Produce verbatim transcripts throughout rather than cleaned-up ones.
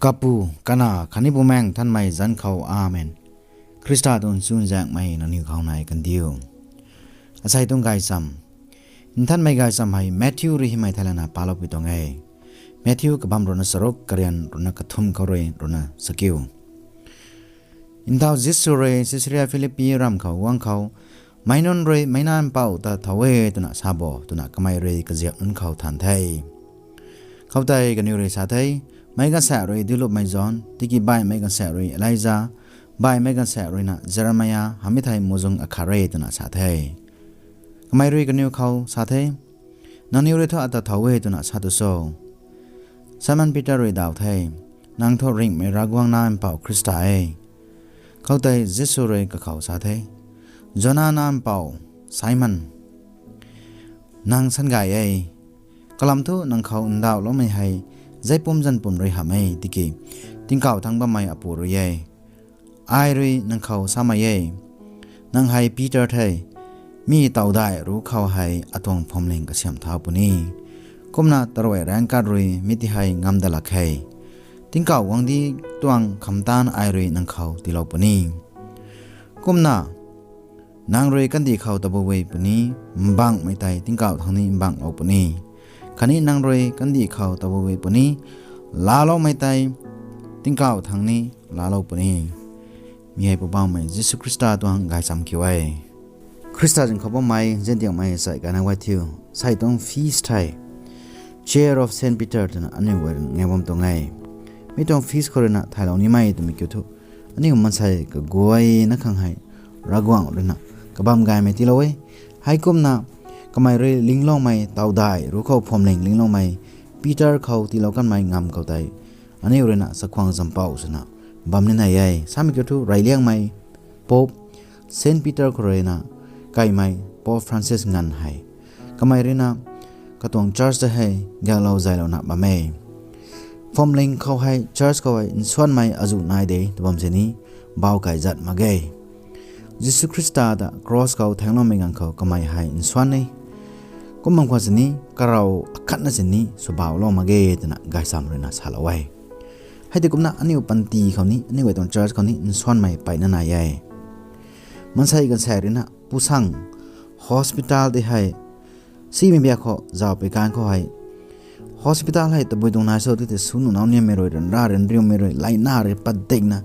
Kapu, Kanac khatni Bumaengh Nthanmei zanc khou, Amen. Khrista tuang chuzaenghmei nangniw khou nai kandiu. Asei tuang gaychamv, Nthanmei gaychamv hei Matthew rui hymei thei lana paloupui tuang e. Matthew kabamv ruhna charuk, karian ruhna kathumh khou rui ruhna chakiu. Ntaw Jisu rui Caesarea Philippi ramv khou guang khou, meic nunc rui meic Nac Mpouh ta thow e twna sa bo, twna kamei rui kaziap nunc khou than the. Khoutei kaniw rui sa the, meic gaanvsaekc rui Duilupmei John, tiki baihmei gaanvsaekc rui Elija, baihmei gaanvsaekc ruina Jeremia hamhmei thei muhzwng akhat re twna sa the. Kamei rui kaniw khou sa the, nangniw rui thu ata thow e twna sa tu cho? Simon Peter rui daw the, nang thu ringhmei Ravguangc Nac Mpouh Khrista e. Khoutei Jisu rui kakhou sa the, Jona nac mpouh Simon, nang sangay e. Kalam thu nang khou ndauhloumei hei zeipum zanpum rui hamh e, tiki tingkauh thangc bammei Apu rui e. Ai rui nang khou samei e, nang hei Peter the, mi tawdaih ruc khou hei atuang phuamling kasiamh thau puni. Kumna taruai raengc kat rui mi ti hei ngam dat lak khe. Tingkauh guangcdic tuang khamtaanv ai rui nang khou tiilou puni. Kumna nang rui kandih khou tabui puni, mbanghmei tei tingkauh thangc ni mbanglou puni. Khatni nang rui kandih khou tabui puni, laaloumei tei tingkauh thangc ni laalou puni. Mi hei Poubauhmei Jisu Khrista tuang gaychamv kiu e. Khrista zanc khou bammei zanc diangmei sai kana guay thiu, asei tuang feast hei Chair of Saint Peter twna aniu guay rui ngam bam tuang e. Mi tuang feast khou ruina thaylou nimei twmei kiu thu, aniu maansei kaguayna khang hei Ravguangc ruina kabamv gaymei tiilou e. Heikumna kamei rui lingloumei tawdaih ruc khou phuamling lingloumei Peter khou tiilou kanmei ngamv khou tei aniu ruina chakhwang champouh swna bam ni nai e. Samei kiu thu reyliangmei Pope Saint Peter khou ruina kaimei Pope Francis nganv hei kamei ruina katuang church ta hei gaklou zaylouna bam e. Phuamling khou hei church khou hei nsuanmei azuh nai de tw bam sini bau kai zat mak ge. Jisu Khrista ta cross khou thaengloumei ganv khou kamei hei nsuan e. Kum bam khwan sini karau akhatna sini swbauhlou mak ge twna gaychamv ruina salou e. Hei tei kumna aniu panty khou ni, aniu guay tuang church khou ni nsuanmei mpeyna nai e. Maansei gaanvsaekc ruina pusang hospital tei hei simei biak khou zauc pui kan khou hei hospital hei tabui tuang nai cho ti tei sw nuh nau niammei rui, ryanra ryanriumei rui, layna rui padikna,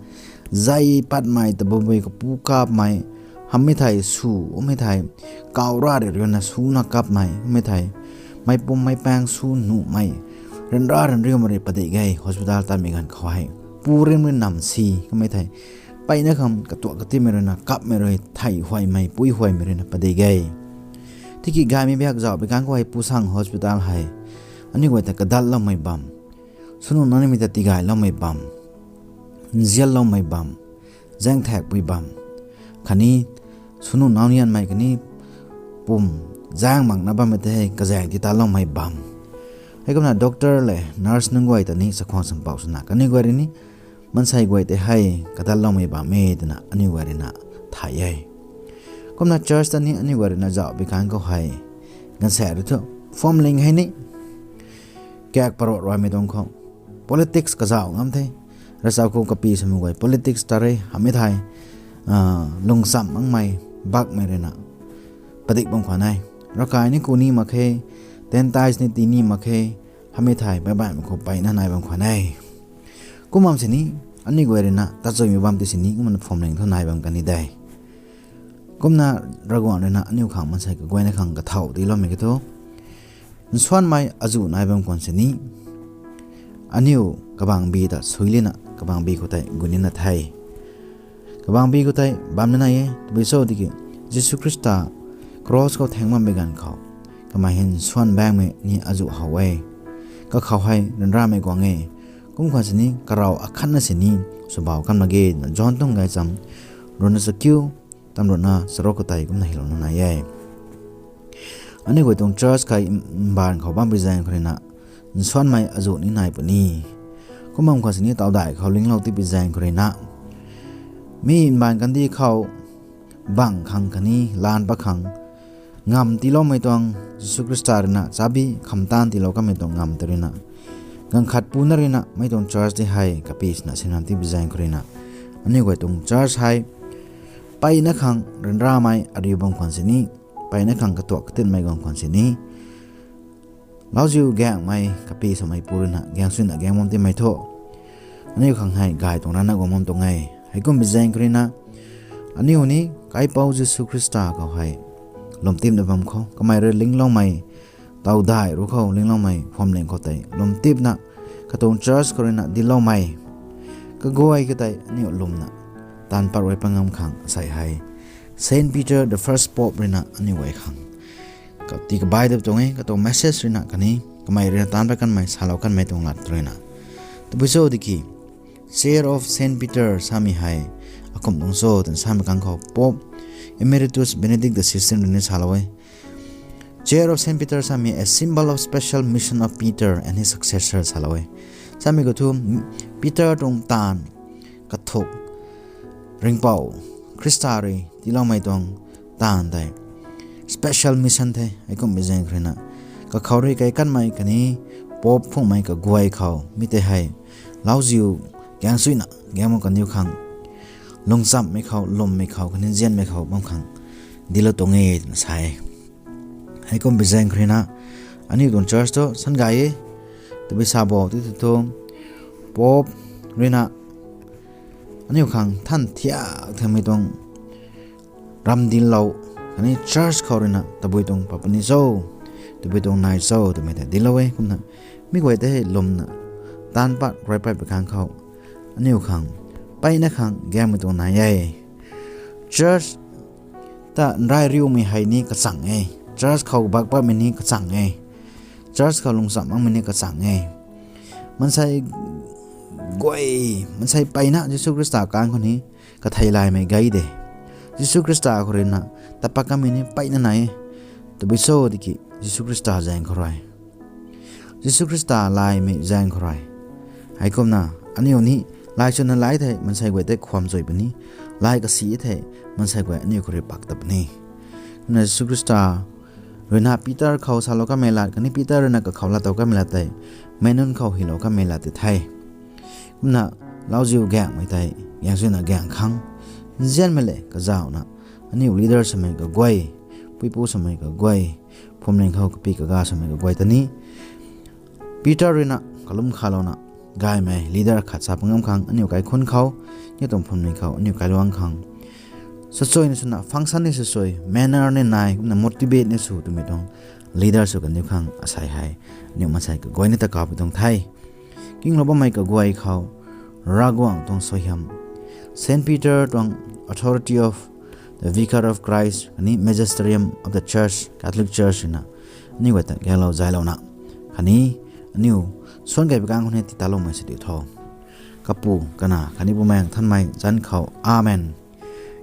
zay patmei, tabui bui kapu kapmei, hamhmei thei sw, hamhmei thei kaura rui riuna swna kapmei, hamhmei thei meipum meipaeng sw nuhmei, ryanra ryanriumei rui padik ge hospital tatmei ganv khou hei. Pu rim rui namv si, hamhmei thei mpeyna kham katuak katimei ruina kapmei rui thei huaymei, pui huaymei ruina padik ge. Tiki gaymei biak zauc pui kan khou hei pusang hospital hei aniu guay ta kadalloumei bam, swnuh nangniamei ta tigayloumei bam, nzianloumei bam, zaengthaekpui bam, khatni swnuh nangnianmei khatni pum zaeng makna bammei tei hei kazaeng titatloumei bam. Heikumna doctor le nurse nunc guay ta ni chakhwang champouh swna kaniw guay rui ni maansei guay tei hei kadalloumei bam e twna aniu guay ruina thay e. Kumna church ta ni aniu guay ruina zauc pui kan khou hei gaanvsaekc rui thu phuamling hei ni kaek parot ruaimei tuang khou politics kazauh ngam the. Ravchapkhou kapi swmei guay politics ta rui hamhmei thei lungcham makmei bakmei ruina padik bam khwan e. Ravkai ni ku ni mak khe, Gentiles ni tii ni mak khe, hamhmei thei baihbaihmei khou mpeyna nai bam khwan e. Kum bam sini aniu guay ruina tachuimei bam ti sini kumna phuamling thu nai bam kan ni de. Kumna Ravguangc ruina aniu khang maansei kaguayna khang kathau tiiloumei kiu thu, nsuanmei azuh nai bam khwan sini aniu kabangbi ta suilina kabangbi khou tei gunina the. Kabangbi khou tei bam ni nai e, tabui cho tiki Jisu Khrista cross khou thaeng bammei ganv khou kamei hei nsuan baengmei ni azuh how e. Kakhou hei ryanramei guang e. Kum khwan sini karau akhatna sini swbau kan mak ge twna John tuang gaychamv ruhna chakiu, tam ruhna charuk khou tei kumna hylouna nai e. Aniu guay tuang church kei mbaanv khou bampui zaeng khou ruina nsuanmei azuh ni nai puni. Kum bam khwan sini tawdaih khou linglou tipui zaeng khou ruina mi mbaanv kandih khou bang khang khatni lan pat khang ngamv tiiloumei tuang, Jisu Khrista ruina chabi khamtaanv tiilou kanmei tuang ngamv tei ruina Ganv khat puna ruina mei tuang church tei hei kapi swna sinam tibi zaeng khou ruina, aniu guay tuang church hei mpeyna khang ryanramei ariu bam khwan sini, mpeyna khang katuak katinmei guang khwan sini, lauziu gaengmei kapi swmei pu ruina gaeng suina gaeng bam timei thu, aniu khang hei gay tuang rana guang bam tuang e. Heikumbi zaeng khou ruina aniu ni Kaipouc Jisu Khrista khou hei lwmtipna bam khou, kamei rui lingloumei tawdai ru khou lingloumei phuamling khou tei lwmtipna, katuang church khou ruina dincloumei kaguay ka tei aniu lwmna taanv pat rui pat ngam khang sei hei Saint Peter the First Pope ruina aniu guay khang kati kabai dap tuang e. Katuang message ruina khatni kamei ruina taanv pat kanmei, salou kanmei tuang lat ruina, tabui cho tiki, Chair of Saint Peter samei hei akumh tuang cho twna samei kang khou Pope Emeritus Benedict the sixteenth rui ni salou e. Chair of Saint Peter samei a symbol of special mission of Peter and his successor salou e. Samei khou thu Peter tuang taanv kathuk, Ringhpouc Khrista rui tiiloumei tuang taanv tei special mission the. Heikumbi zaeng khou ruina kakhou rui kei kanmei khatni Pope phungmei kaguay khou mi tei hei lauziu gaeng suina gaeng bam kaniw khang lungchammei khou, lwmmei khou khatni nzianmei khou bam khang dinclou tuang e twna sa e. Heikumbi zaeng khou ruina aniu tuang church thu san gay e. Tabui sa bo tei thu thu Pope ruina aniu khang than thiak thaymei tuang ram dinclou khatni church khou ruina tabui tuang pat puni cho, tabui tuang nai cho twmei tei dinclou e. Kumna mi guay tei hei lwmna taanv pat rui pat pui khang khou aniu khang mpeyna khang gaengmei tuang nai e. Church ta nrai riumei hei ni kachang e. Church khou bak patmei ni kachang e. Church khou lungcham makmei ni kachang e. Maansei guay, maansei mpeyna Jisu Khrista kang khou ni kathei laymei gay de. Jisu Khrista khou ruina tat pat kanmei ni mpeyna nai e. Tabui cho tiki Jisu Khrista zaeng khou rui, Jisu Khrista laymei zaeng khou rui, heikumna aniu ni lay swna lay thei maansei guay tei khwan chui puni, lay kasi thei maansei guay aniu khou rui pak ta puni. Kumna Jisu Khrista ruina Peter khou salou kanmei lat khatni Peter ruina kakhou lat tow kanmei lat tei meic nunc khou hylou kanmei lat tei the. Kumna lauziu gaengmei tei gaeng suina gaeng khang nzianmei le kazauhna aniu leader swmei kaguay, puipu swmei kaguay, phuamling khou kapi kaga swmei kaguay ta ni Peter ruina kalum khalouna gaymei leader khat sa pat ngam khang aniu kaikhunc khou, aniu tuang phuamling khou, aniu kailuang khang sachuina swna function ni sachui, manner ni nai, kumna motivate ni sw twmei tuang leader sw kaniw khang asei hei aniu maansei kaguay ni ta kawpui tuang the. Kinglou bammei kaguay khou Ravguangc tuang suaihiam, Saint Peter tuang authority of the Vicar of Christ khatni Magisterium of the Church, Catholic Church ruina aniu guay ta gaeklou zaylouna khatni aniu suan kei pui khang khou ni titaloumei sw diu tho. Kapu, Kanac khatni Bumaengh Nthanmei zanc khou, Amen.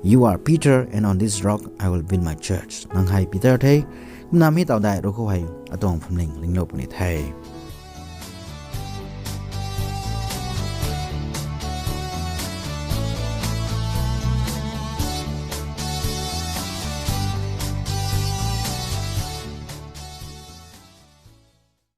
You are Peter, and on this rock I will build my church. Nang hei Peter the, kumna mi tawdai ru khou hei atuang phuamling linglou puni the.